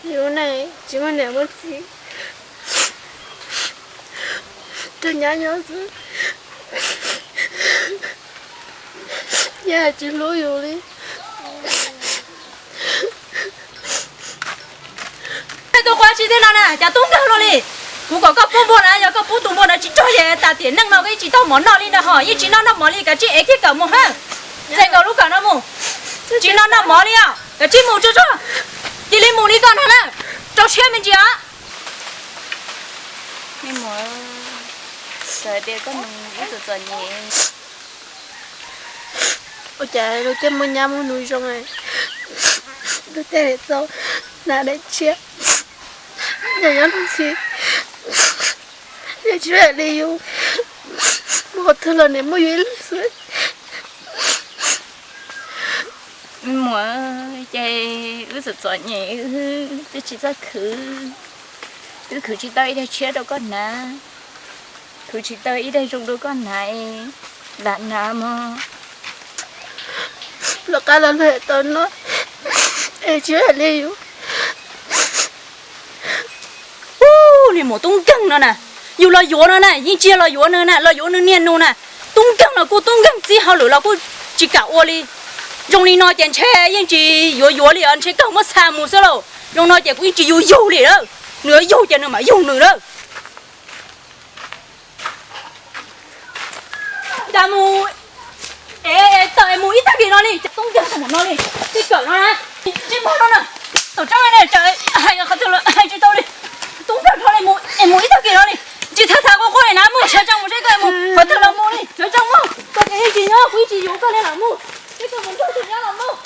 Yus neej tsis muaj niam muaj txiv, rau nyab nyob xwb, nyab tsis hlub yus li. Tus quav tsis tej no na, cas tub nkeeg luaj li. Kuv kom koj pub npua na, yog koj pub tus npua na tsis raug ces tas tiam neej no koj yeej tsis tau mov noj li ntag hos, yeej tsis noj noj mov li, kav tsij ev kiag kawm mus hab. Txais nkaus lub kawm no mus. Tsis noj noj mov li os, kav tsij mus tsuag tsuag. Cia li mus li koj ntag na, rau siab me ntsis os. Me muam, xav tias koj nus ib txwm txom nyem. Ua cas luag tej muaj nyab muaj nus zoo, luag tej txaus hnav daim tshiab, nyob nyob hnub ntxiv, yog tsis li yus, mus qhov twg los niam muaj yus ib leeg xwb. Me muam, ces wb txom txom nyem, wb twb tsis txawj khwv, wb khwv tsis tau ib daim tshiab rau koj hnav, khwv tsis tau ib daim zoo rau koj hnav, lam hnav mog. Lawv qab los luag tau noj, es tsis li yus. Ub, niag muam tub nkeeg no na, yus los yuav no na, yeej tsis yog los yuav nws na, los yuav nws niag nus na. Tub nkeeg los kuj tub nkeeg, txib hauj lwm los kuj tsis kam ua li. Zoo li no ces ntshe yeej tsis yuav yuav li os, ntshe kawg muab xa mus xwb lauj. Zoo no ces kuv yeej tsis yug yug li lawm. Nws yuav yug ces nws mam yug nws lawm. Cas mus, es tawm es mus ib tag kis no li, cas tub nkeeg tau mus no li, tej kawm no na, tsis muaj no na, tau tsob ne, hais qhov twg los hais tsis tau li, tub nkeeg dhau li, mus es mus ib tag kis no li, tsis tham tham quaj quaj li na, mus sawv tsees mus seb koj mus qhov twg los mus li, sawv tsees mus, koj ces yeej tsis nyob, kuv yeej tsis yuav koj li lawm mus, seb koj mus nrog tus nyob los mus.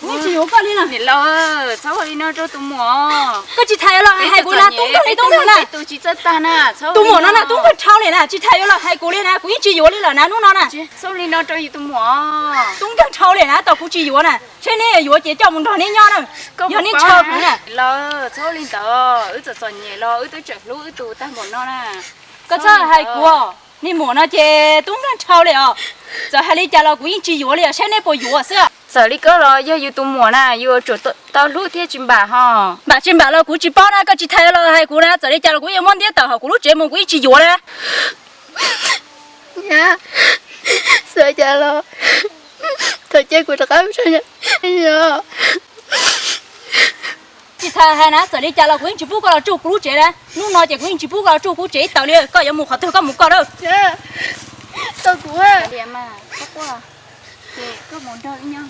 Kuv yeej tsis yuav koj li na. Niam laus, txhob ua li no rau tus muam. Koj tsis tham yuav los hais kuv na, tub nkeeg li tub nkeeg na. Tus tsis txawj tag na, tus muam no na tub nkeeg dhau li na, tsis tham yuav los hais kuv li na, kuv yeej tsis yuav li lawm na hnub no na. Txhob li no rau yus tus muam. Tub nkeeg dhau li na, tos kuv tsis yuav na, seb neb yuav ces coj mus nrog neb nyob na. Yog neb ntshaw kuv na. Laus, txhob li ntawd, wb txom txom nyem los wb twb tseem hlub wb tus tag npaum no na. Koj txhob hais kuv, niag muam no ces tub nkeeg dhau li os. Txawm hais li cas los kuv yeej tsis yuav li os, saib neb puas yuav xwb. Txawm li koj los yog yus tus muam na, yus yuav tsum tau hlub thiab tsis npam ho. Npam tsis npam los kuv tsis paub na, koj tsis tham los hais kuv na, txawm li cas los kuv yuav muab ntiab tawm hauv kuv lub tsev mus, kuv yeej tsis yuav na. Nyab, txawm cas los thov cia kuv rov qab mus tsev. Tsis tham hais na, txawm li cas los kuv yeej tsis pub koj los tsuj kuv lub tsev na. Hnub no ces kuv yeej tsis pub koj los tsuj kuv tsev ib tawm li, koj yuav mus qhov twg koj mus koj na. Tau kuv, koj mus nrog wb nyob.